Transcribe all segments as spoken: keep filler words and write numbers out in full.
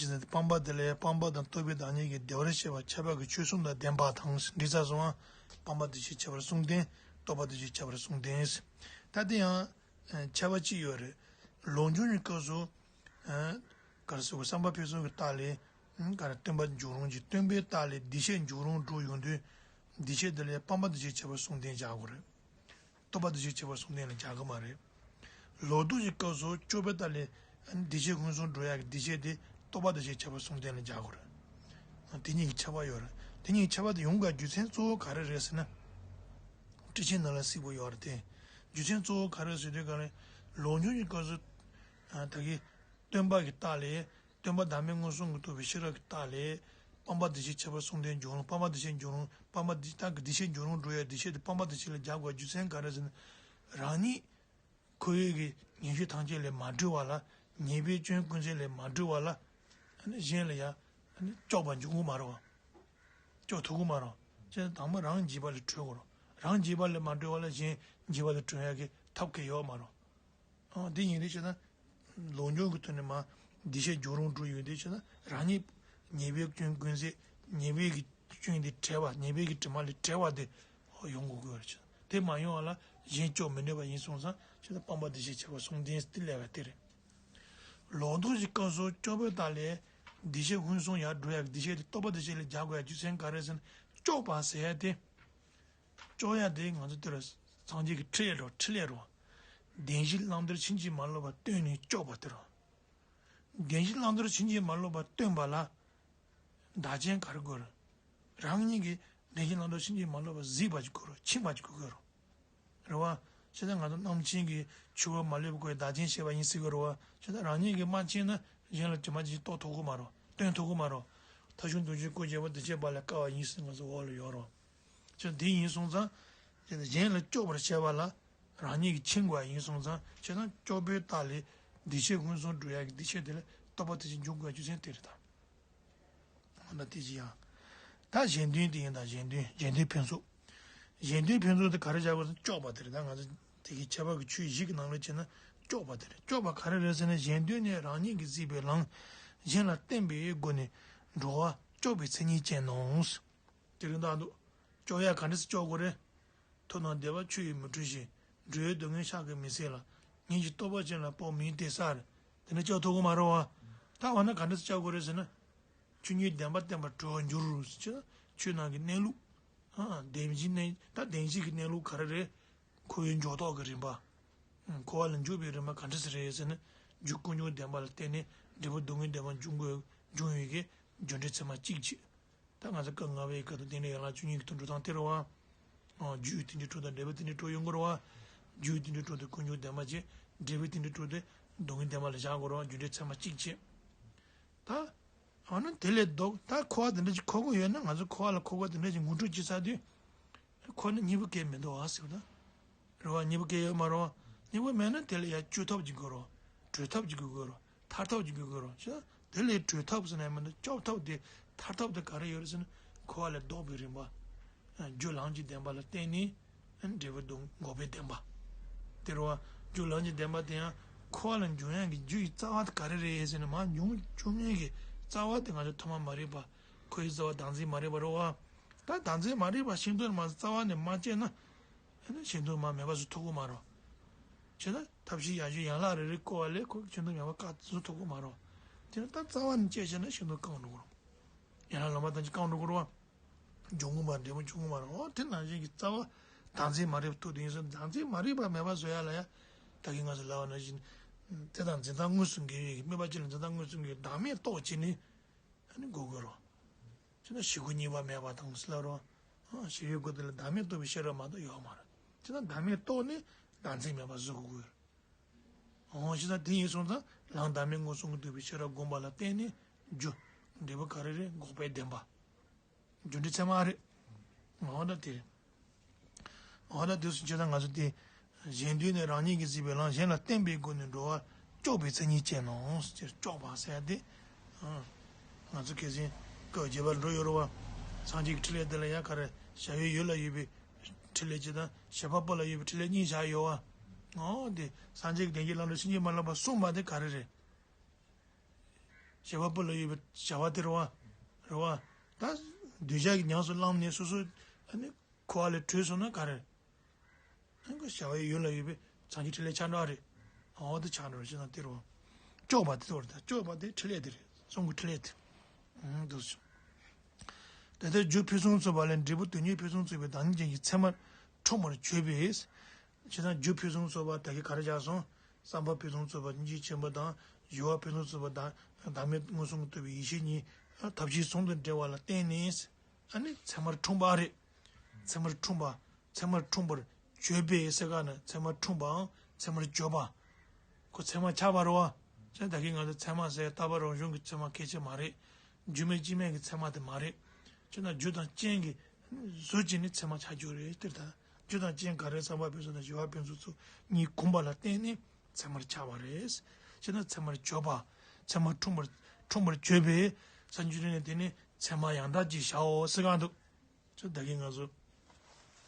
ཅེས་སྤངས་པ་དེ་ལས་སྤངས་པ་དང་རྟོགས་པའི་བདག་ཉིད་ཀྱི་བདེ་བར་གཤེགས་པ་ཁྱད་པར་གྱི་ཆོས་གསུམ་དང་ལྡན་པ་དང་། འགྲིག་ཚར་སོང་ང་། སྤངས་པ་འདུ་བྱེད་ཁྱད་པར་གསུམ་ལྡན། རྟོགས་པ་འདུ་བྱེད་ཁྱད་པར་གསུམ་ལྡན། ད་དེ་ཡང་ཁྱད་པར་གཅིག་ཡོད་རེད། ལོག་འཇོག་གི་སྐབས་སུ། ག་རེ་ཟེར་དགོས། བསམ་པ་འཕེལ་གསུམ་གྱི་རྟགས་ལས། ག་རེ། སྟོན་པ་འབྱུང་རུང་གི། སྟོན་པའི་རྟགས་ལས་འདུ་བྱེད་འབྱུང་རུང་འགྲོ་ཡོང་དུས། འདུ་བྱེད་དེ་ལས་སྤངས་པ་འདུ་བྱེད་ཁྱད་པར་གསུམ་ལྡན་སྦྱར་དགོས་རེད། རྟོགས་པ་འདུ་བྱེད་ཁྱད་པར་གསུམ་ལྡན་ལ་སྦྱར་གི་མ་རེད། ལོག་རྟོག་གི་སྐབས་སུ་སྐྱོབ་པའི་རྟགས་ལས་འདུ་བྱེད་ཕུན་སུམ་འགྲོ་ཡག་གི་འདུ་བྱེད་དེ་རྟོགས་པ་འདུ་བྱེད་ཁྱད་པར་གསུམ་ལྡན་ལ་སྦྱར་དགོས་རེད། དེ་གཉིས་ཀྱི་ཁྱད་པར་ཡོད་རེད། དེ་གཉིས་ཀྱི་ཁྱད་པར་དེ་ཡོང་དགོས་རྒྱུ་མཚན་གཙོ་བོ་ག་རེ་རེད་ཟེར་ན། ཊཱིཀ་ཆེན་ནང་ལ་གཟིགས་པ་ཡོད་རེད་དེ། རྒྱུ་མཚན་གཙོ་བོ་ག་རེ་ཟེར་དུས་ག་རེ། ལོག་འཇོག་གི་སྐབས་སུ། ད་གི། སྟོན་པ་གི་རྟགས་ལས། སྟོན་པ་བདག་མེད་མངོན་སུམ་གྱིས་རྟོགས་པའི་ཤེས་རབ་ཀྱི་རྟགས་ལས། སྤངས་པ་འདུ་བྱེད་ཁྱད་པར་གསུམ་ལྡན་འབྱུང་རུང་། སྤངས་པ་འདུ་བྱེད་འབྱུང་རུང་། སྤངས་པ་འདུ་ད་གི་འདུ་བྱེད་འབྱུང་རུང་འགྲོ་ཡག་འདུ་བྱེད་དེ་སྤངས་པ་འདུ་བྱེད་ལ་སྦྱར་དགོས་རྒྱུ་མཚན་ག་རེ་ཟེར་ན། རང་ཉིད་ཁོ་བོའི་གི་ཉེས་སྤྱོད་ཐམས་ཅད་ལས་མ་གྲོལ་བ་ལ། ཉེས་པའི་སྐྱོན་ཀུན་ཟད་ལས་མ་གྲོལ་བ་ལ། གཞན་ལ་ཡང་སྐྱོབ་པ་འབྱུང་གི་མ་རེད་བ། སྐྱོབ་ཐུབ་ཀྱི་མ་རེད། བྱས་ཙང་དང་པོ་རང་འཇིགས་པ་ལས་གྲོལ་དགོས་རེད། རང་འཇིགས་པ་ལས་མ་གྲོལ་བ་ལ་གཞན་འཇིགས་པ་ལས་གྲོལ་ཡག་གི་ཐབས་གལ་ཡོད་མ་རེད། ཨ། འདི་ཡིན་དུས་བྱས་ན། ལོག་འཇོག་གི་ཐོག་ནས་མར་འདུ་བྱེད་འབྱུང་རུང་འགྲོ་ཡོང་དུས་བྱས་ན། རང་ཉིད་ཉེས་པའི་སྐྱོན་ཀུན་ཟད། ཉེས་པའི་གི་སྐྱོན་དེ་བྲལ་བ། ཉེས་པའི་གི་དྲི་མ་ལས་བྲལ་བ་དེ་ཡོང་དགོས་ཀྱི་ཡོད་རེད། དེ་མ་ཡོང་བ་ལ་གཞན་སྐྱོབ་མི་ནུས་པ་ཡིན་སོང་ཙང་བྱས་ན་སྤངས་པ་འདུ་བྱེད་ཁྱད་པར་གསུམ་ལྡན་དེ་ལས་ཀ་དེ་རེད། ལོག་རྟོག་གི་སྐབས་སུ་སྐྱོབ་པའི་རྟགས་ལས་འདུ་བྱེད་ཕུན་སུམ་ཡར་འགྲོ་ཡག་གི་འདུ་བྱེད་དེ་རྟོགས་པ་འདུ་བྱེད་ལ་སྦྱར་དགོས་ཡག་རྒྱུ་མཚན་ག་རེ་ཟེར་ན། སྐྱོབ་པ་ཟེར་ཡག་དེ། སྐྱོབ་ཡག་དེ་ང་ཚོ་དེ་རུ་སངས་རྒྱས་ཀྱི་ཕྲིན་ལས་རོ། ཕྲིན་ལས་རོ། བདེན་བཞི་བླང་དོར་ཕྱིན་ཅི་མ་ལོག་པ་སྟོན་ནས་སྐྱོབ་པ་དེ་རོ། བདེན་བཞི་བླང་དོར་ཕྱིན་ཅི་མ་ལོག་པ་སྟོན་པ་ལ་བདག་རྐྱེན་ག་རེ་དགོས་རེད། རང་ཉིད་ཀྱིས་བདེན་བཞི་བླང་དོར་ཕྱིན་ཅི་མ་ལོག་པ་གཟིགས་པ་ཅིག་དགོས་རེད། མཁྱེན་པ་ཅིག་དགོས་རེད། རེད་བ། བྱས་ཙང་ང་ཚོ་རྣམ་མཁྱེན་གྱི་ཆུ་བུར་མ་ལུས་པ་ཁོ་ཡི་བདག་རྐྱེན་བྱས་པ་ཡིན་ཟེར་གི་རེད་བ། བྱས་ཙང་རང་ཉིད་ཀྱིས་མ་མཁྱེན་ན་གཞན་ལ་དྲི་མ་ཅིག་གཏོགས་ཐུབ་ཀྱི་མ་རེད། སྟོན་ཐུབ་ཀྱི་མ་རེད། ཐ་ཤུན་དུག་ཅན་ཀུན་བྱེད་པ། འདུ་བྱེད་པ་ལས་དཀའ་བ་ཡིན་ཟེར་ང་ཚོ་འོག་ལ་ཡོད་རེད། བྱས་ཙང་དེ་ཡིན་སོང་ཙང་། བྱས་ཙང་གཞན་ལ་སྐྱོབ་པར་བྱེད་པ་ལ་རང་ཉིད་ཀྱིས་མཁྱེན་དགོས་པ་ཡིན་སོང་ཙང་། བྱས་ཙང་སྐྱོབ་པའི་རྟགས་ལས་འདུ་བྱེད་ཕུན་སུམ་འགྲོ་ཡག་གི་འདུ་བྱེད་དེ་ལ་རྟོགས་པ་དེ་བཞིན་འབྱུང་དགོས་རྒྱུ་མཚན་དེ་རེད་ད། འོ་ན་དེ་ཅི་ཡང་། ད་གཞན་དོན་དེ་ཡིན་ད། གཞན་དོན། གཞན་དོན་ཕུན་ཚོགས། གཞན་དོན་ཕུན་ཚོགས་དེ་ག་རེ་བྱ་དགོས་ཟེར་ན་སྐྱོབ་པ་དེ་རེད། ད་ང་ཚོ་དེ་གི་ཁྱད་པར་གྱི་ཆོས་བཞི་གི་ནང་ལ་བྱས་ན་སྐྱོབ་པ་དེ་རེད། སྐྱོབ་པ་ག་རེ་རེད་ཟེར་ན། གཞན་དོན་ནི་རང་ཉིད་ཀྱིས་གཟིགས་པའི་ལམ། གཞན་ལ་བསྟན་པའི་སྒོ་ནས་འགྲོ་བ་སྐྱོབ་པའི་མཚན་ཉིད་ཅན་ནོ། དེ་རིང་ད་འདུག་སྐྱོབ་ཡག་ག་འདྲ་སེ་སྐྱོབ་དགོས་རེད། མཐོ་ནང་བདེ་བ་ཆུ་ཡིས་མི་འཁྲུ་ཞིང་། འགྲོ་བའི་སྡུག་བསྔལ་ཕྱག་གིས་མི་སེལ་ལ། ཉིད་ཀྱི་རྟོགས་པ་ཅན་ལ་དཔག་མིན་ཏེ་ཟེར། དེ་འདྲ་སྐྱོབ་ཐུབ་ཀྱི་མ་རེད་བ། ད་འོ་ན་ག་འདྲ་སེ་སྐྱོབ་དགོས་རེད་ཟེར་ན། ཆོས་ཉིད་བདེན་པ་བསྟན་པར་གྲོལ་བར་འགྱུར་ཟེར་ཆོས་ནང་གི་གནས་ལུགས། ཨ། བདེན་བཞིའི་གནས། ད་བདེན་བཞི་གི་གནས་ལུགས་ག་རེ་རེད། འཁོར་བའི་འཇུག་ལྡོག་གི་རིམ་པ། ཨ། འཁོར་བ་ལས་འཇུག་པའི་རིམ་པ་ག་འདྲ་སེ་རེད་ཟེར་ན། རྒྱུ་ཀུན་འབྱུང་བདེན་པ་ལ་བརྟེན་ནས་འབྲས་བུ་སྡུག་བསྔལ་བདེན་པ་འབྱུང་དགོས། འབྱུང་བའི་གི་རྒྱུ་འབྲས་ཚད་མ་གཅིག་བྱས། ད་ང་ཚོ་སྐབས་ལྔ་པའི་སྐབས་དང་རྟེན་འབྲེལ་ཡན་ལག་བཅུ་གཉིས་ཀྱི་དོན་འགྲོ་སྟངས་དེ་རེད་བ། ཨ། རྒྱུ་ཡི་རྟེན་ཅིང་འཕྲོག་དང་འབྲས་བུའི་རྟེན་ཅིང་འཕྲོག་ཡོང་གི་རེད་བ། རྒྱུ་ཡི་རྟེན་ཅིང་འཕྲོག་དེ་ཀུན་འབྱུང་བདེན་པ་བྱས། འབྲས་བུའི་རྟེན་ཅིང་འཕྲོག་དེ་སྡུག་བསྔལ་བདེན་པ་ལ་བཞག་དགོས་རེད་བ། རྒྱུ་འབྲས་ཚད་མ་གཅིག་བྱས། ད། འོ་ན་དེ་ལས་ལྡོག་ད་འཁོར་བ་དེ་འདྲ་ཅིག་འཁོར་གྱི་ཡོད་ན། ང་ཚོ་འཁོར་བ་ལ་འཁོར་བ་དེ་འདྲ་ཅིག་ངོ་སྤྲོད་བྱེད་ཚར་དུས། འཁོར་ནི་གཉིས་པོ་སྐད་མི་འདུག་བ་ཟེར་བ་དང་། རེད་བ། གཉིས་པོ་སྐད་ཡོད་མ་རེད་བ། གཉིས་པོ་མེད་ན་དེ་ལ་ཡར་བཅོས་ཐབས་ཅིག་དགོས་རེད། གྲོལ་ཐབས་ཅིག་དགོས་དགོས་རེད། ཐར་ཐབས་ཅིག་དགོས་དགོས་རེད། བྱས་ན་དེ་ལས་གྲོལ་ཐབས་ཟེར་ན་ཡང་མི་འདུག་སྐྱོབ་ཐབས་དེ་ཐར་ཐབས་དེ་ག་རེ་ཡོད་རེད་ཟེར་ན། འཁོར་བ་ལས་ལྡོག་པའི་རིམ་པ། རྒྱུ་ལམ་གྱི་བདེན་པ་ལ་བརྟེན་ནས་འབྲས་བུ་སྡུག་འགོག་པའི་བདེན་པ། དེ་རེད་བ། རྒྱུ་ལམ་གྱི་བདེན་པ་དེ་ཡང་འཁོར་བ་ལ་འབྱུང་ཡག་གི་རྒྱུ་ཡི་རྩ་བ་དེ་ག་རེ་རེད་ཟེར་ན། མར་འབྱུང་བཅུག་མཁན་གྱི་རྩ་བ་དེ་ང་ཚོ་ཐོག་མ་མ་རིག་པ། འཁོར་བའི་རྩ་བ་བདག་འཛིན་མ་རིག་པ་རེད་བ། ད་བདག་འཛིན་མ་རིག་པ་ཤིན་ཏུ་མར་རྩ་བ་ནས་མ་བཅད་ན། ཨ་ནི་ཤིན་ཏུ་མར་མེད་པ་བཟོ་ཐུབ་ཀྱི་མ་རེད། བྱས་ན་ཐབས་ཤེས་ཡར་ཞུ་ཡན་ལག་རེ་རེ་བཀོལ་བ་ལས་ཁོ་ཤིན་ཏུ་མེད་པ་བཀག་བཟོ་ཐུབ་ཀྱི་མ་རེད། དེ་ནི་ད་རྩ་བ་ནས་བཅད་བྱས་ན་ཤིན་ཏུ་བཀང་འགྲོ་གི་རེད། ཡན་ལག་ལམ་པ་དང་གཅིག་བཀང་འགྲོ་གི་རེད་བ། འབྱུང་གི་མ་རེད། འབྲས་བུ་འབྱུང་གི་མ་རེད། འོ་དེ་ནང་བཞིན་གྱི་རྩ་བ་བདག་འཛིན་མ་རིག་པ་ཐུག་དེ་ཡིན་ཙང་། བདག་འཛིན་མ་རིག་པ་མེད་པ་བཟོ་ཡག་ལ་ཡ། ད་གིན་ང་ཚོ་ལབ་པ་ནང་བཞིན། དེ་དང་འཛིན་སྟངས་དངོས་སུ་འགལ་བའི་གི། དམིགས་པ་གཅིག་ལ་འཛིན་སྟངས་དངོས་སུ་འགལ་བའི་བདག་མེད་རྟོགས་བྱས་ནས། ཨ་ནི་འགོག་དགོས་རེད། བྱས་ན་ཞི་རྒོལ་གཉིས་པ་མེད་པ་དང་ཟེར་ལབ་རེད་བ། ཞི་བའི་སྒོ་དེ་ལ་བདག་མེད་རྟོགས་པའི་ཤེས་རབ་མ་གཏོགས་ཡོད་མ་རེད། བྱས་ན་བདག་མེད་རྟོགས་ནས་བདག་འཛིན་མེད་པ་བཟོ་དགོས་རེད། འོ་བྱས་ཙང་དེ་ཡིན་སོང་ཙང་ལམ་བདག་མེད་མངོན་སུམ་གྱིས་རྟོགས་པའི་ཤེས་རབ་བསྒོམ་པ་ལ་བརྟེན་ནས་རྒྱུ་འབྲས་བུ་ག་རེ་རེད། འགོག་པའི་བདེན་པ། རྒྱུ་འབྲས་ཚད་མ་རེད། འོ་ད་དེ་རེད། འོ་ད་དེ་སུ་བྱས་ཙང་ང་ཚོ་དེ། གཞན་དོན་ནི་རང་ཉིད་ཀྱིས་གཟིགས་པའི་ལམ། གཞན་ལ་བསྟན་པའི་སྒོ་ནས་འགྲོ་བ་སྐྱོབ་པའི་མཚན་ཉིད་ཅན་ནོ། ཅེས་སྐྱོབ་པ་ཟེར་ཏེ། ང་ཚོ་ཁ་སང་སྐབས་བརྒྱད་པར་འགྲོ་ཡོད་རེད་བ། སངས་རྒྱས་ཀྱི་ཕྲིན་ལས་དེ་ལ་ཡང་ག་རེ་བྱ་བའི་ཡུལ་ལ་ཡོད་པའི་ཕྲིན་ལས་གཅིག་དང་། བྱེད་པ་པོ་ལ་ཡོད་པའི་ཕྲིན་ལས་གཉིས་བཞག་ཡོད་བ། འོ་དེ་སངས་རྒྱས་ཀྱི་བདེན་བཞིའི་བླང་དོར་ཕྱིན་ཅི་མ་ལོག་པ་གསུངས་པ་དེ་ག་རེ་རེད། བྱ་བ་པོ་ལ་ཡོད་པའི་བྱ་བ་དེ་རེད་བ། རེད་བ། ད་འདོད་ཆགས་ཀྱི་ཉམས་སུ་བླངས་ནས་སོ་སོ་ཨ་ནི་འཁོར་བ་ལས་གྲོལ་སོང་ན་ག་རེ། ཨ་ནི་བྱ་བའི་ཡུལ་ལ་ཡོད་པའི་སངས་རྒྱས་འཕྲིན་ལས་ཆགས་འགྲོ་བ་རེད། འོ་དེ་ཆགས་འགྲོ་བ་ཞེ་ན་དེ་རེད་བ། སྐྱོབ་པ་དེ་ཚོ་རེད། ད་སྐྱོབ་པ་དེ་འཕྲིན་ལས་དེ་རེད། གསུང་གི་འཕྲིན་ལས་དེ། ཨང་། འདུག་སེ། དེ་ལྟར་རྒྱུ་ཕུན་སུམ་ཚོགས་པ་ལས་འབྲས་བུ་དོན་གཉིས་ཕུན་སུམ་ཚོགས་པའི་བདག་ཉིད་ཅན་གྱི་མཚན་མར་འཁྲུངས་པར་བརྗོད་པས། བྱས་ཙང་རྒྱུ་ཕུན་སུམ་ཚོགས་པ་ད་གིན་ག་རེ་བཞག་སོང་། བསམ་པ་ཕུན་སུམ་ཚོགས་པ་སྙིང་རྗེ་ཆེན་པོ་དང་། སྦྱོར་བ་ཕུན་སུམ་ཚོགས་པ་དང་། བདག་མེད་མངོན་སུམ་དུ་རྟོགས་པའི་ཡེ་ཤེས་གཉིས་ཐབས་ཤེས་ཟུང་དུ་འབྲེལ་བ་ལ་བརྟེན་ནས། ཨ་ནི་མཚན་མར་འཁྲུངས་པ་རེད། མཚན་མར་འཁྲུངས་པ། མཚན་མར་འཁྲུངས་པར་བརྗོད་པས་ཟེར་ག་ནི་མཚན་མར་འཁྲུངས་པའམ་མཚན་མར་བརྗོད་པ། ཁོ་ཚད་མ་ཆགས་པ་རེད་བ། བྱས་ཙང་ད་གིན་ང་ཚོ་ཚད་མ་ཟེར་ལྟ་བ་རང་བྱུང་གི་ཚད་མ་སྐད་ཆ་མ་རེད། རྒྱུ་མེད་རྐྱེན་མེད་ཀྱི་ཚད་མ་དེ་མ་རེད། བྱས་ན་རྒྱུ་དང་རྐྱེན་གྱིས་བཟོས་བྱས་ནས་ཚད་མ་ཆགས་རྒྱུ་རེད། དེ་ལྟར་རྒྱུ་དང་རྐྱེན་ག་རེ་བསམ་པ་ཕུན་སུམ་དང་སྦྱོར་བ་ཕུན་སུམ་ཚོགས་གཉིས་གོམས་པ་ལ་བརྟེན་ནས་ཚད་མར་ཆགས་པ་རེད། བྱས་ན་ཚད་མར་བརྗོད་པ། ཚད་མར་འཁྲུངས་པར་འཁྲུངས་པར་བརྗོད་པས། སངས་རྒྱས་འཕྲིན་ལས་དེ་ནི་ཚད་མ་ཡང་དག་ཅེས་བྱའོ་ཟེར་ག་འདུག་ཚུལ་ད་གིན་ང་ཚོ་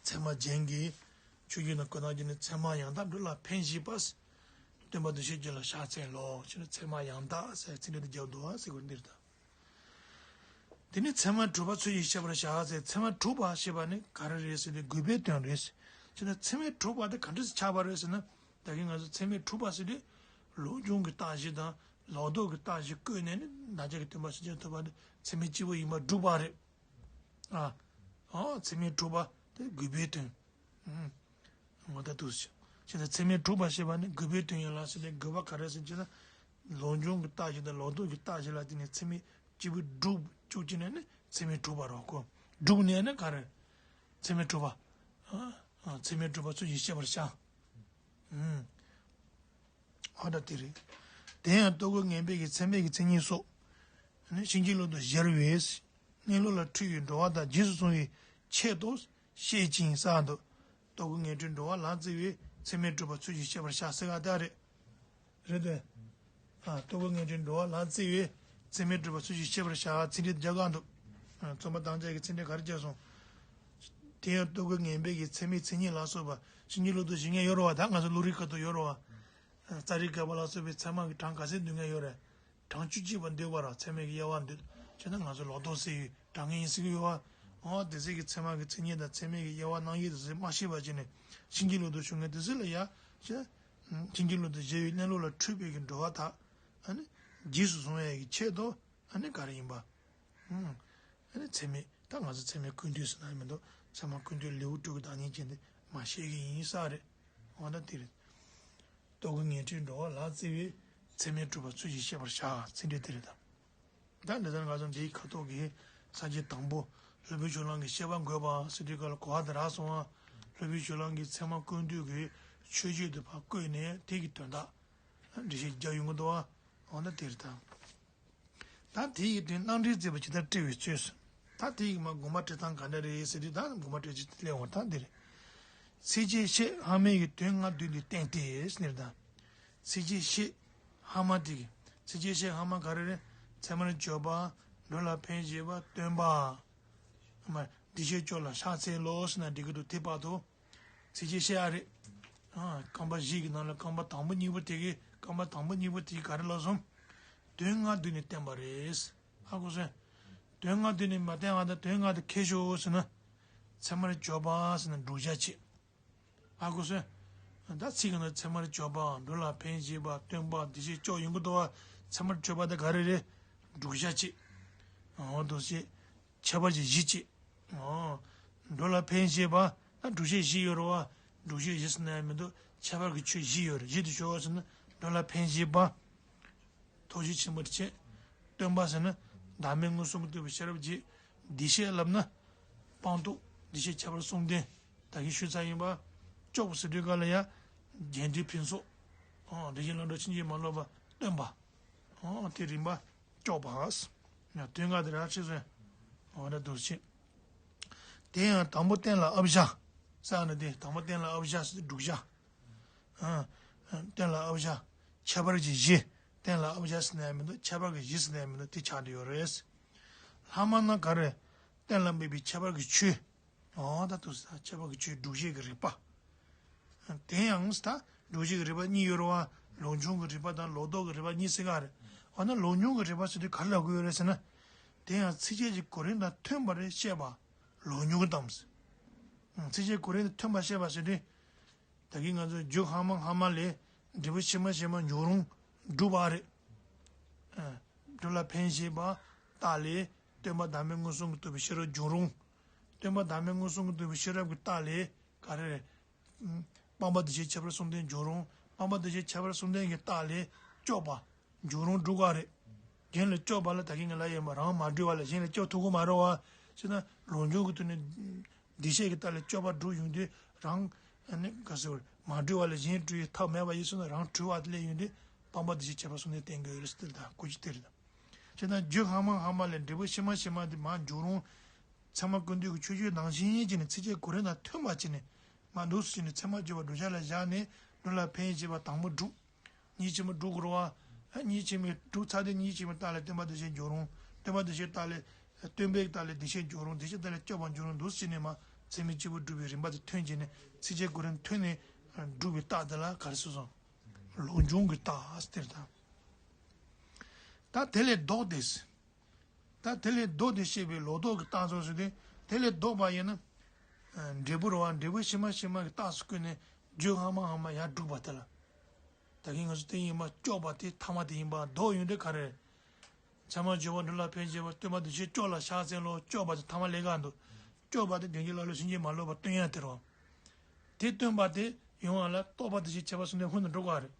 ཚད་མ་རྒྱན་གྱི་ཆོས་བརྒྱུད་ནང་བཀོད་སྟངས་ཀྱི་ནི་ཚད་མ་ཡང་དག་འགྲོ་ལ་ཕན་བཞི་པ། སྟོན་པ་འདུ་ཤེས་བརྒྱད་ལ་ཕྱག་འཚལ་ལོ། ཅེས་ནི་ཚད་མ་ཡང་དག་ཟེར་ཚིག་འགྲེལ་དུ་བརྒྱབ་འདུག་ཟེར་དགོས་འདིར་ད། དེ་ནི་ཚད་མ་གྲུབ་པ་ཚུལ་བཞིན་ཤེས་པར་བྱ་ཟེར། ཚད་མ་གྲུབ་པ་ཞེས་པ་ནི་ག་རེ་རེད་ཟེར་ཏེ་དགོས་པའི་དོན་རེད། ཅེས་ནི་ཚད་མས་གྲུབ་པ་དེ་ག་འདྲ་ཞིག་ཆགས་པ་རེད་ཟེར་ན། ད་གིན་ང་ཚོ་ཚད་མས་གྲུབ་པ་ཟེར་དུས་ལུགས་འབྱུང་གི་རྟགས་བཞི་དང་ལོག་རྟོག་གི་རྟགས་བཞི་བཀོད་ནས་ནི་བདག་ཅག་གི་སྟོན་པ་སངས་རྒྱས་ཐོབ་པ་ནི་ཚད་མས་སྤྱི་བོ་ཡིན་པར་སྒྲུབ་པ་རེད། ཨ། ཨ། ཚད་མས་གྲུབ་པ་དེ་དགོས་པའི་དོན། ཨུམ། ངོ་ད་འདུག་ཟེར། བྱས་ཙང་ཚད་མས་གྲུབ་པ་ཞེས་པ་ནི་དགོས་པའི་དོན་ཡིན་ལ་ཟེར་ཏེ་དགོས་པ་ག་རེ་ཟེར་ཅེ་ན། ལུགས་འབྱུང་གི་རྟགས་བཞི་དང་ལོག་རྟོག་གི་རྟགས་བཞི་ལ་བརྟེན་ནས་ཚད་མས་སྤྱི་བོ་སྒྲུབ་བཅུག་ཅེ་ན་ནི་ཚད་མས་གྲུབ་པ་རེད་གོ། སྒྲུབ་ནས་ནི་ག་རེ། ཚད་མས་གྲུབ་པ། ཨ། ཨ། ཚད་མས་གྲུབ་པ་ཚུལ་བཞིན་ཤེས་པར་བྱ། ཨུམ། ཨ་ད་དེ་རེད། དེ་ཡང་ལྟོ་གོས་ངན་པའི་གི་ཚད་མའི་གི་མཚན་ཉིད་སོགས། ནི་བྱིན་གྱིས་བརླབ་ཏུ་སྦྱར་བས། གནས་ལུགས་ལ་འཁྲུལ་བའི་འགྲོ་བ་དག་རྗེས་སུ་བཟུང་བའི་ཆེད་དུ་བཤད་ཅིང་གསུངས་འདུག་ལྟོ་གོས་ངན་འཁྲུལ་འགྲོ་བ་ལ་བརྩི་བས་ཚད་མས་གྲུབ་པ་ཚུལ་བཞིན་ཤེས་པར་བྱ་ཟེར་ག་ད་རེད། རེད་དེ། ཨ། ལྟོ་གོས་ངན་འཁྲུལ་འགྲོ་བ་ལ་བརྩི་བས་ཚད་མས་གྲུབ་པ་ཚུལ་བཞིན་ཤེས་པར་བྱ་ཚིག་འགྲེལ་རྒྱག་ག་འདུག་ཨ། རྩོམ་པ་དམ་བཅའ་གི་ཚིག་འགྲེལ་ག་རེ་བརྒྱབ་སོང་། དེ་ཡང་ལྟོ་གོས་ངན་པའི་གི་ཚད་མའི་མཚན་ཉིད་ལ་སོགས་པ་བྱིན་གྱིས་བརླབ་ཏུ་བཞེད་མཁན་ཡོད་རེད་བ། ད་ང་ཚོ་བློ་རིག་ཁ་ཐུག་ཡོད་རེད་བ། རྩ་རིག་བཀོད་པ་ལ་སོགས་པའི་ཚད་མ་གི་གྲངས་ག་ཚད་འདོད་མཁན་ཡོད་རེད། གྲངས་བཅུ་གཅིག་པ་འདོད་པ་ར་ཚད་མའི་གི་དབྱེ་བ་འདོད་བྱས་ན་ང་ཚོ་ལོག་རྟོག་སེལ་ཡུལ་གྲངས་ངེས་ཡིན་ཟེར་གི་ཡོད་བ། འོ་དེ་ཚད་ཀྱི་ཚད་མ་གི་མཚན་ཉིད་དང་ཚད་མའི་གི་དབྱེ་བ་སྣང་ཡུལ་དེ་ཚད་མ་ཤེས་པ་བྱས་ནས་བྱིན་གྱིས་བརླབ་ཏུ་བཞེད་མཁན་དེ་ཚད་ལ་ཡ་བྱས། བྱིན་གྱིས་བརླབ་ཏུ་བཞེད་པའི་གནས་ལུགས་ལ་འཁྲུལ་པའི་གི་འགྲོ་བ་དག་ཨ་ནི་རྗེས་སུ་བཟུང་བའི་གི་ཆེད་དུ་ཨ་ནི་ག་རེ་ཡིན་པ། ཨ་ནི་ཚད་མས་ད་ང་ཚོ་ཚད་མས་ཀུན་བཏུས་ཟེར་ན་ཡང་མི་འདུག་ཚད་མ་ཀུན་བཏུས་ལེའུ་དྲུག་གི་བདག་ཉིད་ཅན་དེ་མ་བཤད་གི་ཡིན་ས་རེད། འོ་ན་དེ་རེད། ལྟོ་གོས་ངན་འཁྲུལ་འགྲོ་བ་ལ་བརྩི་བས་ཚད་མས་གྲུབ་པ་ཚུལ་བཞིན་ཤེས་པར་བྱ་ཚིག་འགྲེལ་དེ་རེད་ད། ད་འདི་ལྟར་ང་ཚོ་འདིའི་ཁ་ཐོག་གི་ས་བཅད་དང་པོ་སློབ་དཔོན་ཕྱོགས་གླང་གི་བཤད་པ་འགོད་པ་ཟེར་དུས་སྐབས་ལ་གོ་བ་དེ་རག་སོང་ང་། སློབ་དཔོན་ཕྱོགས་གླང་གིས་ཚད་མ་ཀུན་བཏུས་ཀྱི་མཆོད་བརྗོད་དེ་ཕར་བཀོད་ནས་དེ་གི་དོན་དག་འགྲེལ་བཤད་རྒྱག་ཡོང་གི་འདུག་བ། འོ་ན་དེ་རེད་ད། ད་དེ་ཡི་དོན་རྣམ་འགྲེལ་མཛད་པ་ཇི་ལྟར་བཀྲལ་བའི་ཚུལ། ད་དེ་ཡི་མ་དགོངས་པ་འགྲེལ་སྟངས་ག་འདྲ་རེད་ཟེར་དུས་ད་དགོངས་པ་འགྲེལ་ཚུལ་དེ་སླེབས་འོང་ད་འདིར། ཚིགས་བཅད་བཤད་སྔ་མའི་གི་དོན་ལྔ་བསྡུས་ནས་བསྟན་ཏེ་ཟེར་ད། ཚིགས་བཅད་བཤད་སྔ་མ་དེ་གི་ཚིགས་བཅད་བཤད་སྔ་མ་ག་རེ་རེད། ཚད་མར་བརྗོད་པ། འགྲོ་ལ་ཕན་བཞི་པ། སྟོན་པ། མ་འདུས་བྱས་སྐྱོབ་ལ་ཕྱག་འཚལ་ལོ་ཟེར་ན་འགྲིག་གི་འདུག་དེ་བར་དུ། ཚིགས་བཅད་བཤད་ཡ་རེད། ཨ། རྐང་པ་བཞི་གི་ནང་ལ་རྐང་པ་དང་པོ་གཉིས་པོ་དེ་གི་རྐང་པ་དང་པོ་གཉིས་པོ་དེ་གི་ག་རེ་ལབ་སོང་། དོན་ལྔ་བསྡུས་ནས་བསྟན་པ་རེད། ཧ་གོ་སོང་། དོན་ལྔ་བསྡུས་ནས་མ་བསྟན་པ་དང་དོན་ལྔ་དེ་ཁེ་ཤོ་ཟེར་ན། ཚད་མར་བརྗོད་པ་ཟེར་ན་བསྒྲུབ་བྱ་བྱེད། ཧ་གོ་སོང་། ད་ཚིག་གི་ནང་ཚད་མར་བརྗོད་པའམ་འགྲོ་ལ་ཕན་བཞི་པ་སྟོན་པ་འདུས་བྱས་སྐྱོབ་ཡོང་གི་འདུག་བ། ཚད་མར་བརྗོད་པ་དེ་ག་རེ་རེད། བསྒྲུབ་བྱ་བྱེད། འོ་འདུ་བྱེད། ཁྱད་པར་གྱི་གཞི་གཅིག་འོ། འགྲོ་ལ་ཕན་བཞི་པ། ད་སྒྲུབ་བྱེད་བཞི་ཡོད་རེད་བ། སྒྲུབ་བྱེད་བཞི་ཟེར་ན་ཡང་མི་འདུག་ཁྱད་པར་གྱི་ཆོས་བཞི་ཡོད་རེད། བཞི་དེ་ཆོས་ཟེར་ན་འགྲོ་ལ་ཕན་བཞི་པ། ཐུགས་རྗེ་ཆེན་པོ་བྱེད། སྟོན་པ་ཟེར་ན་བདག་མེད་མངོན་སུམ་དུ་རྟོགས་པའི་ཤེས་རབ་ཀྱི། འདུས་བྱས་ལབ་ན་སྤངས་རྟོགས་འདུས་བྱས་ཁྱད་པར་གསུམ་ལྡན། ད་གིན་ཞུས་ཚར་ཡིན་པ། སྐྱོབ་ཟེར་དུས་ག་ལ་ཡ། རྒྱས་འབྲིང་ཕུན་ཚོགས། འོ་རིགས་ཀྱི་བླང་དོར་ཕྱིན་ཅི་མ་ལོག་པ་སྟོན་པ། འོ་དེ་རིམ་པ་སྐྱོབ་པ། ཡང་དོན་ལྔ་དེ་ར་ཁྲིད་སོང་། འོ་ན་འདུ་བྱེད། དེ་ཡང་དང་པོ་གཏན་ལ་དབབ་བྱ། ས་ནི་དེ་དང་པོ་གཏན་ལ་དབབ་བྱ་ཟེར་དུས་བསྒྲུབ་བྱ། ཨ། གཏན་ལ་དབབ་བྱ། ཁྱད་པར་གྱི་གཞི། གཏན་ལ་དབབ་བྱ་ཟེར་ན་ཡང་མི་འདུག་ཁྱད་པར་གྱི་གཞི་ཟེར་ན་ཡང་མི་འདུག་དེ་ཆགས་བསྡད་ཡོད་རེད། ལྷག་མ་ན་ག་རེ། གཏན་ལ་དབབ་པའི་ཁྱད་པར་གྱི་ཆོས། འོ་ད་དུ་ས་ཁྱད་པར་གྱི་ཆོས་སྒྲུབ་བྱེད་ཀྱི་རིགས་པ། དེ་ཡང་ས་སྒྲུབ་བྱེད་ཀྱི་རིགས་པ་གཉིས་ཡོད་རེད་བ། ལུགས་འབྱུང་གི་རིགས་པ་དང་ལོག་རྟོག་གི་རིགས་པ་གཉིས་ཟེར་ག་རེད། འོ་ན་ལོག་འབྱུང་གི་རིགས་པ་ཟེར་དུས་ག་རེ་ལབ་དགོས་ཡོད་རེད་ཟེར་ན། དེ་ཡང་ཚིགས་བཅད་ཀྱི་གོ་རིམ་དང་མཐུན་པར་བཤད་པ་ལོག་འབྱུང་གི་གཏམ་ཟེར། ཚིགས་བཅད་གོ་རིམ་དང་མཐུན་པར་བཤད་པ་ཟེར་དུས། ད་གིན་ང་ཚོས་རྒྱུ་སྔ་མ་སྔ་མ་ལས་འབྲས་བུ་ཕྱི་མ་ཕྱི་མ་འབྱུང་རུང་སྒྲུབ་པ་རེད། ཨ། སྒྲུབ་ལ་ཕན་བཞེད་པ་རྟགས་ལས་སྟོན་པ་བདག་མེད་མངོན་སུམ་གྱིས་རྟོགས་པའི་ཕྱི་རོལ་འབྱུང་རུང་། སྟོན་པ་བདག་མེད་མངོན་སུམ་གྱིས་རྟོགས་པའི་ཤེས་རབ་ཀྱི་རྟགས་ལས་ག་རེ་རེད། སྤངས་པ་བདེ་གཤེགས་ཁྱད་པར་གསུམ་ལྡན་འབྱུང་རུང་། སྤངས་པ་བདེ་གཤེགས་ཁྱད་པར་གསུམ་ལྡན་གྱི་རྟགས་ལས་སྐྱོབ་པ་འབྱུང་རུང་སྒྲུབ་པ་རེད། གཞན་ལ་སྐྱོབ་པ་ལ་ད་གིན་ངས་ལབ་ཡོད་པ་རང་མ་སྒྲུབ་པ་ལ་གཞན་ལ་སྐྱོབ་ཐུབ་ཀྱི་མ་རེད་བ། ཅེ་ན་ལོག་འབྱུང་གི་དུས་ནས་བདེ་གཤེགས་ཀྱི་རྟགས་ལས་སྐྱོབ་པ་སྒྲུབ་ཡོང་དུས་རང་ནི་ག་ཟེར་བར་མ་སྒྲུབ་པ་ལ་གཞན་སྒྲུབ་ཡི་ཐབས་མེད་པ་ཡིན་སོང་ན་རང་གྲོལ་བ་དེ་ལས་ཡོང་དུས་སྤངས་པ་བདེ་གཤེགས་ཁྱད་པར་གསུམ་ལྡན་བསྟན་དགོས་རེད་ཟེར་ད་གོ་རྒྱུ་དེ་རེད། ཅེ་ན་རྒྱུ་སྔ་མ་སྔ་མ་ལས་འབྲས་བུ་ཕྱི་མ་ཕྱི་མ་དེ་མར་འབྱུང་རུང་། ཚད་མ་ཀུན་བཏུས་ཀྱི་ཆོས་བརྒྱུད་ནང་བཞིན་བྱས་ནས་ཚིགས་བཅད་གོ་རིམ་དང་མཐུན་པ་བྱས་ནས་མར་འདུག་སེ་བྱས་ནས་ཚད་མ་སྦྱོར་བ་བསྒྲུབ་བྱ་ལ་བཞག་ནས་སྒྲུབ་ལ་ཕན་བཞེད་པ་དང་པོ་སྒྲུབ། གཉིས་ཆེན་པོ་སྒྲུབ་དགོས་རེད་བ། ཨ། གཉིས་ཆེན་པོའི་སྒྲུབ་ཚར་དུས་གཉིས་ཆེན་པོའི་རྟགས་ལས་སྟོན་པ་བདེ་གཤེགས་འབྱུང་རུང་། སྟོན་པ་བདེ་གཤེགས་རྟགས་ལས་སྟོན་པའི་རྟགས་ལས་བདེ་གཤེགས་འབྱུང་རུང་། བདེ་གཤེགས་རྟགས་ལས་སྐྱོབ་པ་འབྱུང་རུང་འདུག་སེ་བྱས་ནས་མར་ཚད་མ་སྐྱེས་བུ་སྒྲུབ་པའི་རིམ་པ་དེ་ཐོན་བྱས་ནས་ཚིགས་བཅད་གོ་རིམ་ཐོན་ནས་སྒྲུབ་པའི་རྟགས་དེ་ལ་ག་རེ་ཟེར་སོང་། ལོག་འབྱུང་གི་རྟགས་ཟེར་དང་། ད་དེ་ལས་ལྡོག་སྟེ། ད་དེ་ལས་ལྡོག་སྟེ་བཤད་པའི་ལོག་ལྡོག་གི་རྟགས་ཚོ་ཟེར་ཏེ། དེ་ལས་ལྡོག་པ་ཡིན་ན། འབྲས་བུ་རེད་བ། འབྲས་བུ་ཕྱི་མ་ཕྱི་མ་གི་རྟགས་སུ་བཀོད་ནས་རྒྱུ་སྔ་མ་སྔ་མ་ཡར་སྒྲུབ་པ་དེ་ལ། ད་གིན་ང་ཚོ་དེ་ཡིན་པ་སྐྱོབ་པ་དེ་ཐ་མ་དེ་ཡིན་པ་ལྡོག་ཡོང་དུས་ག་རེ། ཚད་མ་སྦྱོར་བ་སྒྲུབ་ལ་ཕན་བྱེད་པ་སྟོན་པ་བདེ་གཤེགས་སྐྱོབ་ལ་ཕྱག་འཚལ་ལོ། སྐྱོབ་པ་དེ་ཐ་མ་ལས་ཀ་འདུག་སྐྱོབ་པ་དེ་དོན་གྱི་བླང་དོར་ཕྱིན་ཅི་མ་ལོག་པ་སྟོན་ཡ་དེ་རེད་བ། དེ་སྟོན་པ་དེ་ཡོང་བ་ལ་རྟོགས་པ་བདེ་གཤེགས་ཁྱད་པར་གསུམ་ལྡན་སྔོན་དུ་འགྲོ་དགོས་པ་རེད།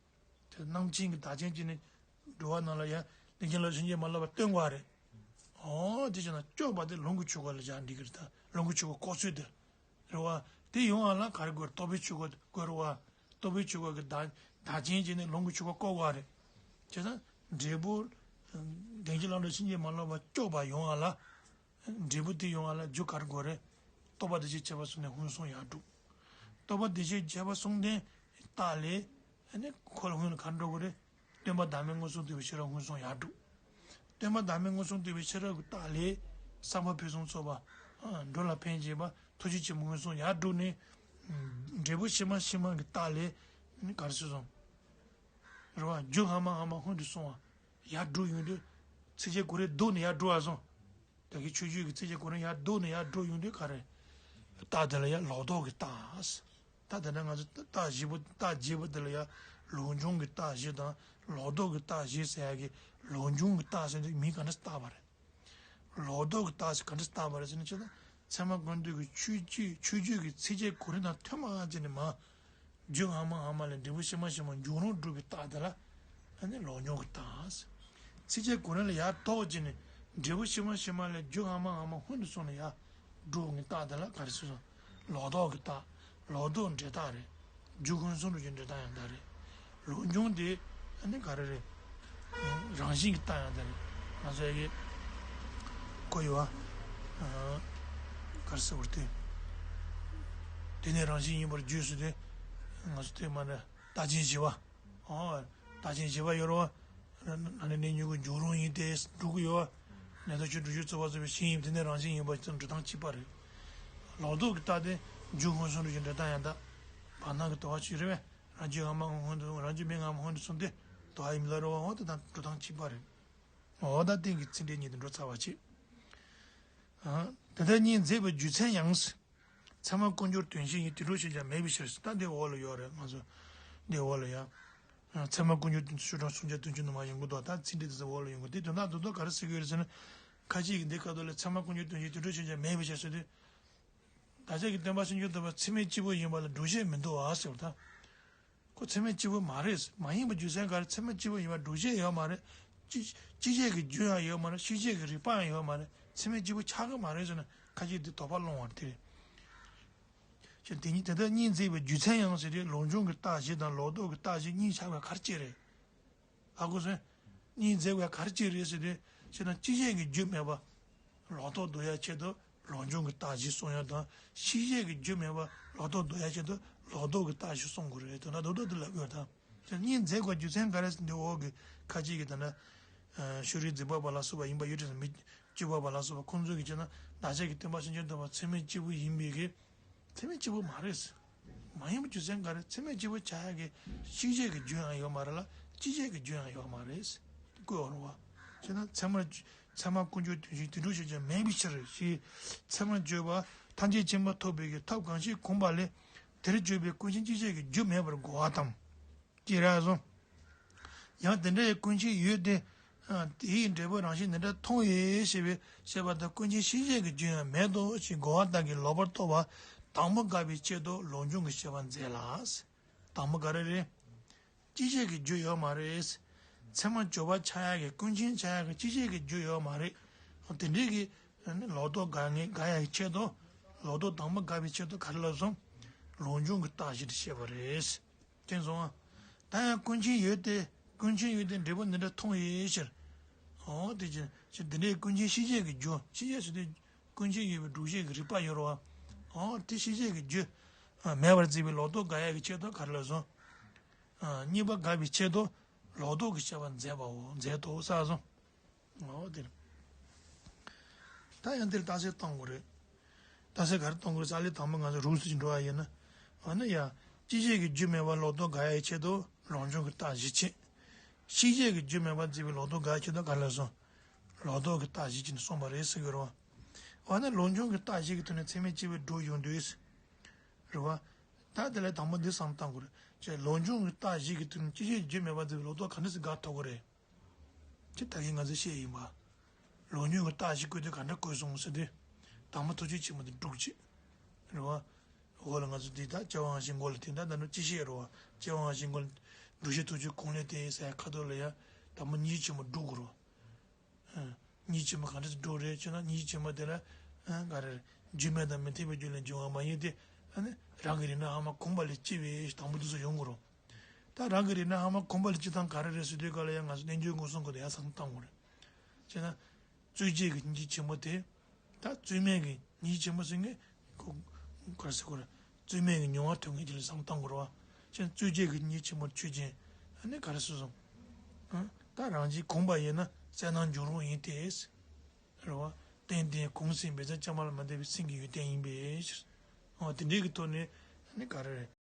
དེ་རྣམ་མཁྱེན་གྱི་བདག་རྐྱེན་བྱས་ནས་འགྲོ་བ་རྣམས་ལ་ཡང་ལས་ཀྱི་ལ་ཕྱིན་ཅི་མ་ལོག་པ་སྟོན་དགོས་པ་རེད། འོ་དེ་བྱས་ན་སྐྱོབ་པ་དེ་ལོངས་སྐུ་ཆོས་སྐུ་ལ་སྦྱར་འགྲིག་གི་རེད། ད་ལོངས་སྐུ་ཆོས་སྐུ་བཀོད་ཚུལ་དེ་རེད་བ། དེ་ཡོང་བ་ལ་ག་རེ་དགོས། རྟོགས་པའི་ཆོས་སྐུ་དགོས་རེད་བ། རྟོགས་པའི་ཆོས་སྐུ་གི་བདག་བདག་རྐྱེན་བྱས་ནས་ལོངས་སྐུ་ཆོས་སྐུ་བཀོད་དགོས་པ་རེད། བྱས་ཙང་འབྲས་བུ་དོན་གྱི་བླང་དོར་ཕྱིན་ཅི་མ་ལོག་པ་སྐྱོབ་པ་ཡོང་བ་ལ། འབྲས་བུ་དེ་ཡོང་བ་ལ་རྒྱུ་ག་རེ་དགོས་རེད། རྟོགས་པ་བདེ་གཤེགས་ཁྱད་པར་གསུམ་ལྡན་སྔོན་སོང་ཡར་སྒྲུབ། རྟོགས་པ་བདེ་གཤེགས་ཁྱད་པར་གསུམ་ལྡན་རྟགས་ལས། ཨ་ནི་ཁོ་ལ་སྔོན་ལ་ག་རེ་འགྲོ་དགོས་རེད། སྟོན་པ་བདག་མེད་མངོན་སུམ་རྟོགས་པའི་ཤེས་རབ་སྔོན་སོང་ཡར་སྒྲུབ། སྟོན་པ་བདག་མེད་མངོན་སུམ་རྟོགས་པའི་ཤེས་རབ་ཀྱི་རྟགས་ལས་བསམ་པ་ཕུན་སུམ་ཚོགས་པ། འགྲོ་ལ་ཕན་བྱེད་པ་ཐུགས་རྗེ་ཆེན་པོ་སྔོན་སོང་ཡར་སྒྲུབ་ནས། འབྲས་བུ་ཕྱི་མ་ཕྱི་མ་གི་རྟགས་ལས་ག་རེ་ཟེར་སོང་། རེད་བ། རྒྱུ་སྔ་མ་སྔ་མ་སྔོན་དུ་སོང་བ་ཡར་སྒྲུབ་ཡོང་དུས་ཚིགས་བཅད་གོ་རིམ་བསྡུས་ནས་ཡར་སྒྲུབ་པ་སོང་། ད་གིན་ཆོས་བརྒྱུད་ཀྱི་ཚིགས་བཅད་གོ་རིམ་ཡར་བསྡུས་ནས་ཡར་སྒྲུབ་ཡོང་དུས་ག་རེ། རྟགས་དེ་ལ་ཡང་ལོག་ལྡོག་གི་རྟགས། ད་དེ་འདྲ་ང་ཚོ་རྟགས་བཞི་པོ་རྟགས་བརྒྱད་པོ་དེ་ལ་ཡང་ལོག་འབྱུང་གི་རྟགས་བཞི་དང་ལོག་ལྡོག་གི་རྟགས་བཞི་ཟེར་ཡ་གི། ལོག་འབྱུང་གི་རྟགས་ཟེར་དུས་མིང་ག་འདྲ་བཏགས་པ་རེད། ལོག་ལྡོག་གི་རྟགས་ཟེར་ག་འདྲ་བཏགས་པ་རེད་ཟེར་ན། ཅེ་ན་ཚད་མ་ཀུན་བཏུས་ཀྱི་ཆོས་བརྒྱུད་ཆོས་བརྒྱུད་ཀྱི་ཚིགས་བཅད་གོ་རིམ་དང་མཐུན་པ་ཅེ་ནས་མ། རྒྱུ་སྔ་མ་སྔ་མ་ལས་འབྲས་བུ་ཕྱི་མ་ཕྱི་མ་འབྱུང་རུང་སྒྲུབ་པའི་རྟགས་དེ་ལ། ཨ་ནི་ལོག་འབྱུང་གི་རྟགས། ཚིགས་བཅད་གོ་རིམ་ལ་ཡར་ལྡོག་ཅེ་ནས་འབྲས་བུ་ཕྱི་མ་ཕྱི་མ་ལས་རྒྱུ་སྔ་མ་སྔ་མ་སྔོན་དུ་སོང་ནས་ཡར་སྒྲུབ་ཀྱི་རྟགས་དེ་ལ་ག་རེ་ཟེར་སོང་། ལོག་ལྡོག་གི་རྟགས། ལོག་ལྡོག་འབྲས་རྟགས་རེད། རྒྱུ་སྔོན་སོང་འགྲོ་རྒྱུ་འབྲས་རྟགས་ཡང་དག་རེད། ལོག་འབྱུང་དེ་ཨ་ནི་ག་རེ་རེད། རང་བཞིན་གྱི་རྟགས་ཡང་དག་རེད། ང་ཚོ་ཡ་གི་གོ་ཡོད་བ། ག་རེ་ཟེར་བར་དེ། དེ་ནི་རང་བཞིན་ཡིན་པར་བརྗོད་ཟེར་ཏེ། ང་ཚོ་དེ་མ་ནི་རྟགས་ཅན་བཞི་པ། ཨོ། རྟགས་ཅན་བཞི་པ་ཡོད་རེད་བ། ན་ན་ནི་མྱུ་གུ་འབྱུང་རུང་ཡིན་ཏེ་འགྲོ་གི་ཡོད་བ། ནད་དང་ཆོས་སྒྲུབ་ཆོས་རྩོལ་བ་རྩོལ་བའི་ཞིང་ཡིན་དེ་ནི་རང་བཞིན་ཡིན་པ་ཅིག་འགྲོ་སྟངས་གཅིག་པ་རེད། ལོག་ལྡོག་གི་རྟགས་དེ་རྒྱུ་སྔོན་སོང་འགྲོ་རྒྱུ་འབྲས་རྟགས་ཡང་དག་བར་སྣང་གི་དོར་བ་ཅིག་རེད་བས། རང་རྒྱུ་སྔ་མ་སྔོན་དུ་སོང་རང་རྒྱུ་མེད་སྔ་མ་སྔོན་དུ་སོང་སྟེ་དོར་བ་ཡིན་ལ་རེད་བ། འོ་དེ་དང་འགྲོ་སྟངས་གཅིག་པ་རེད། འོ་ད་རྟེན་གྱི་ཚིག་འགྲེལ་གཉིས་དེ་འགྲོ་ཚར་བ་ཅིག་དེ་ལྟར་གཉིས་མཛད་པའི་རྒྱུ་མཚན་ཡང་། ཚད་མ་ཀུན་སྦྱོར་དོན་བཞི་ཡིན། དེ་འགྲོ་ཞེས་བྱ་མེད་པའི་ཕྱིར། ད་འདི་འོག་ལ་ཡོད་རེད། ང་ཚོ་འདི་འོག་ལ་ཡ། ཚད་མ་ཀུན་སྦྱོར་དོན་བཞི་ཆོས་དྲངས་གསུམ་ཆར་དོན་བཅུ་ནུ་མ་ཡོང་གི་འདུག་ད་ཚིག་འགྲེལ་དེ་ཚོ་འོག་ལ་ཡོང་གི། དེ་དོན་དག་རྡོག་རྡོག་ག་རེ་ཟེར་གྱི་ཡོད་རེད་ཟེར་ན། ཁ་ཅིག་གིས་འདི་སྐབས་ཐོག་ལ་ཚད་མ་ཀུན་སྦྱོར་དོན་བཞི་དེ་འགྲོ་ཞེས་བྱ་མེད་པའི་ཕྱིར་ཟེར་དུས། བདག་ཅག་གི་སྟོན་པ་སེམས་བསྐྱེད་ཐོབ་པ་ཚད་མེད་གཅིག་པུ་ཡིན་པ་ལ་སྒྲུབ་བྱེད་མི་འདུག་ཨ་ཟེར་བ་དང་། ཁོ་ཚད་མེད་གཅིག་པུ་མ་རེད། མ་ཡིན་པའི་རྒྱུ་མཚན་ག་རེ། ཚད་མེད་གཅིག་པུ་ཡིན་པ་སྒྲུབ་བྱེད་ཡོད་མ་རེད། སྤྱི་སྤྱི་བྱེད་ཀྱི་རྒྱུ་ཡང་ཡོད་མ་རེད། ཤེས་བྱེད་ཀྱི་རིགས་པ་ཡང་ཡོད་མ་རེད། ཚད་མེད་གཅིག་པུ་ཆགས་ཀྱི་མ་རེད་ཟེར་ན་ཁ་ཅིག་འདི་དོགས་པ་སློང་བ་རེད་དེ། ཞེས་དེ་ཉིད་དེ་ལྟར་གཉིས་མཛད་པའི་རྒྱུ་མཚན་ཡང་ཟེར་ཏེ་ལོག་འབྱུང་གི་རྟགས་བཞི་དང་ལོག་ལྡོག་གི་རྟགས་བཞི་གཉིས་ཆགས་པའི་ག་རེ་བྱས་རེད། ཧ་གོ་སོང་། གཉིས་མཛད་པའི་ག་རེ་བྱས་རེད་ཟེར་ཏེ། ཞེ་ན་སྤྱི་བྱེད་ཀྱི་རྒྱུ་མེད་པ། ལོག་རྟོག་བཟློག་ཡ་ཆེད་དུ་ལོག་འབྱུང་གི་རྟགས་བཞི་གསུང་ཡ་དང་། ཤེས་བྱེད་ཀྱི་རྒྱུ་མེད་པ་ལོག་རྟོག་བཟློག་ཡ་ཆེད་དུ་ལོག་ལྡོག་གི་རྟགས་བཞི་གསུང་དགོས་རེད། དོན་དག་རྡོག་རྡོག་འདི་ལབ་དགོས་དང་། དེ་གཉིས་མཛད་དགོས་རྒྱུ་མཚན་ག་རེ་ཟེར་འདི་འོག་གི་ཁ་ཅིག་གིས་ད་ལྟ་ཤུལ་རིགས་འཛིན་པ་པ་ལ་སོགས་པ་ཡིན་པ་ཡོད་དེ། མི་སྤྱི་པ་པ་ལ་སོགས་པ་ཁོང་ཚོས་ཀྱིས་བྱས་ན་བདག་ཅག་གི་སྟོན་པ་སེམས་བསྐྱེད་ཐོབ་པ་ཚད་མེད་གཅིག་པུ་ཡིན་པའི་གི། ཚད་མེད་གཅིག་པུ་མ་རེད། མ་ཡིན་པའི་རྒྱུ་མཚན་ག་རེ། ཚད་མེད་གཅིག་པུ་ཆགས་ཡ་གི་ཤེས་བྱེད་ཀྱི་རྒྱུ་ཡང་ཡོད་མ་རེད་ལ་སྤྱི་བྱེད་ཀྱི་རྒྱུ་ཡང་ཡོད་མ་རེད། བཀོད་པ་རེད་བ། བྱས་ན་ཚད་མར་ཚད་མ་ཀུན་བརྗོད་དོན་བཞིན་དེ་འགྲུབ་བྱེད་ཀྱང་མེད་པའི་ཕྱིར་ཞེས། ཚད་མར་བརྗོད་པ་ཐམས་ཅད་མཁྱེན་པ་ཐོབ་པའི་གི་ཐབས་གང་ཞིག་གོམས་པ་ལས། དེར་བརྗོད་པའི་ཀུན་མཁྱེན་ཤེས་བྱའི་གི་རྒྱུ་མེད་པར་གོ་བ་དང་། ཅེས་ར་གསུངས། ཡང་དེ་འདྲའི་ཀུན་མཁྱེན་ཡོད་དེ། དེ་ཡི་འབྲས་བུ་རང་བཞིན་འདི་འདྲ་མཐོང་བས་ཞེས་པའི་བཤད་པ་དང་། ཀུན་མཁྱེན་ཤེས་བྱའི་གི་རྒྱུ་ཡང་མེད་དོ་ཞེས་གོ་བ་དག་གིས་ལོག་པར་རྟོག་པ་དང་པོ་དགག་པའི་ཆེད་དུ་ལོག་འབྱུང་གི་བཤད་པ་མཛད་ལ། དང་པོ་ག་རེ་རེད། ཤེས་བྱའི་གི་རྒྱུ་ཡོད་མ་རེད། ཚད་མར་བརྗོད་པ་ཆགས་ཡ་གི་ཀུན་མཁྱེན་ཆགས་ཡ་གི་ཤེས་བྱའི་གི་རྒྱུ་ཡོད་མ་རེད། དེ་འདྲའི་གི་ལོག་རྟོག་དགག་ངེས་དགག་ཡ་གི་ཆེད་དུ་ལོག་རྟོག་དང་པོ་དགག་པའི་ཆེད་དུ་ག་རེ་ལབ་སོང་། ལོག་འབྱུང་གི་རྟགས་བཞིར་བཤད་པ་རེད། དེ་སོང་ང་། ད་ཡང་ཀུན་མཁྱེན་ཡོད་དེ། ཀུན་མཁྱེན་ཡོད་དེ་འབྲས་བུ་འདི་འདྲ་མཐོང་ཡོད་ཕྱིར། འོ་དེ་ཅི་ཅི་འདི་འདྲའི་ཀུན་མཁྱེན་ཤེས་བྱའི་གི་རྒྱུ། ཤེས་བྱ་ཟེར་དུས་ཀུན་མཁྱེན་ཡོད་པའི་སྒྲུབ་བྱེད་ཀྱི་རིགས་པ་ཡོད་རེད་བ། འོ་དེ་ཤེས་བྱའི་གི་རྒྱུ་མེད་པར་བརྩིས་པའི་ལོག་རྟོག་དགག་ཡ་གི་ཆེད་དུ་ག་རེ་ལབ་སོང་། གཉིས་པ་དགག་པའི་ཆེད་དུ་ལོག་རྟོག་གི་བཤད་པ་མཛད་པའོ། མཛད་དོ་ཟེར་སོང་། འོ་དེ་རེད། ད་ཡང་འདིར་རྟགས་གསལ་གཏོང་དགོས་རེད། རྟགས་གསལ་ག་རེ་གཏོང་དགོས་རེད། རྩ་ལས་དང་པོ་ང་ཚོ་རུག་སུ་ཅིག་འགྲོ་བ་ཡིན་ན། འོ་ན་ཡ། ཤེས་བྱའི་གི་རྒྱུ་མེད་པར་ལོག་རྟོག་དགག་ཡའི་ཆེད་དུ་ལོག་འབྱུང་གི་རྟགས་བཞི་བྱས། ཤེས་བྱའི་གི་རྒྱུ་མེད་པར་བརྩིས་པའི་ལོག་རྟོག་དགག་ཡའི་ཆེད་དུ་ག་རེ་ལབ་སོང་། ལོག་རྟོག་གི་རྟགས་བཞི་བྱས་ནས་གསུངས་པ་རེད་ཟེར་གི་རེད་བ། འོ་ན་ལོག་འབྱུང་གི་རྟགས་བཞི་གི་ཐོག་ནས་ཚད་མས་དཔྱད་པའི་སྒྲོ་ཡོང་དུས། རེད་བ། ད་དེ་ལས་དང་པོ་འདི་བསམ་བཏང་དགོས་རེད། ཅེས་ལོག་འབྱུང་གི་རྟགས་བཞི་གི་ཐོག་ནས་ཤེས་བྱའི་རྒྱུ་མེད་པར་བརྩིས་པའི་ལོག་རྟོག་ག་འདྲ་སེ་དགག་ཐུབ་ཀྱི་རེད། ཅེས་ད་གིན་ང་ཚོས་བཤད་ཡིན་པ། ལོག་འབྱུང་གི་རྟགས་བཞི་བཀོད་དུས་ག་འདྲ་བཀོད་སོང་ཟེར་དུས། དང་པོ་ཐུགས་རྗེ་ཆེན་པོ་དེ་དྲུག་ཅིག་རེད་བ། འོག་ལ་ང་ཚོ་འདི་ད་སྐྱེ་བ་དབང་ཤེས་མགོ་ལ་དེ་འདྲ་ད་ནི་ཅི་བཤད་རེད་བ། སྐྱེ་བ་དབང་ཤེས་མགོ་ལ་སྒྲུབ་བྱེད་ཐུགས་རྗེ་གོང་ལས་དེ་ཟེར་ཁ་ཐོག་ལ་ཡ། དང་པོ་སྙིང་རྗེ་ཆེན་པོ་སྒྲུབ་དགོས་རེད་བ། སྙིང་རྗེ་ཆེན་པོ་ག་འདྲ་སེ་སྒྲུབ་རེད་ཅེ་ན། སྙིང་རྗེ་ཆེན་པོ་དེ་ལ་ག་རེ་རེད། རྒྱུ་མེད་དང་མི་མཐུན་པའི་རྒྱུ་ལས་འབྱུང་བ་མ་ཡིན་ཏེ། རང་གི་རིགས་ན་ཨ་མ་གོམས་པ་ལས་སྐྱེ་བའི་དང་པོ་དེ་ཚོ་ཡོང་དགོས་རེད། ད་རང་གི་རིགས་ན་ཨ་མ་གོམས་པ་ལས་སྐྱེ་སྟངས་ག་རེ་རེད་ཟེར་དུས་ག་ལ་ཡང་ང་ཚོ་རྣལ་འབྱོར་མངོན་སུམ་སྐོར་དེ་ཡར་བསམ་བཏང་དགོས་རེད། བྱས་ན། རྩོད་བྱེད་ཀྱི་སྙིང་རྗེ་ཆེན་པོ་དེ། ད་རྩོད་མེད་ཀྱི་སྙིང་རྗེ་ཆེན་པོ་ཟེར་མཁན། ཁོ། ག་རེ་ཟེར་དགོས་རེད། རྩོད་མེད་ཀྱི་མྱོང་བ་ཐོབ་མཁན་ཅིག་ལ་བསམ་བཏང་དགོས་རེད་བ། བྱས་ན་རྩོད་བྱེད་ཀྱི་སྙིང་རྗེ་ཆེན་པོ་ཆོས་ཅན། ཨ་ནི་ག་རེ་ཟེར་སོང་། ཨ། ད་རང་བཞིན་གོམས་པ་ཡིན་ན་གསལ་སྣང་འགྱུར་རོ་ཡིན་ཏེ། རེད་བ། ཏན་ཏན་གོམས་ཟིན་པའི་ཚེ་བཅོས་མ་ལ་མ་འདས་པའི་སེམས་ཀྱི་ཡོན་ཏན་ཡིན་པའི་ཕྱིར། འོ་དེ་འདྲའི་གི་ཐོག་ནས་ཨ་ནི་ག་རེ་རེད།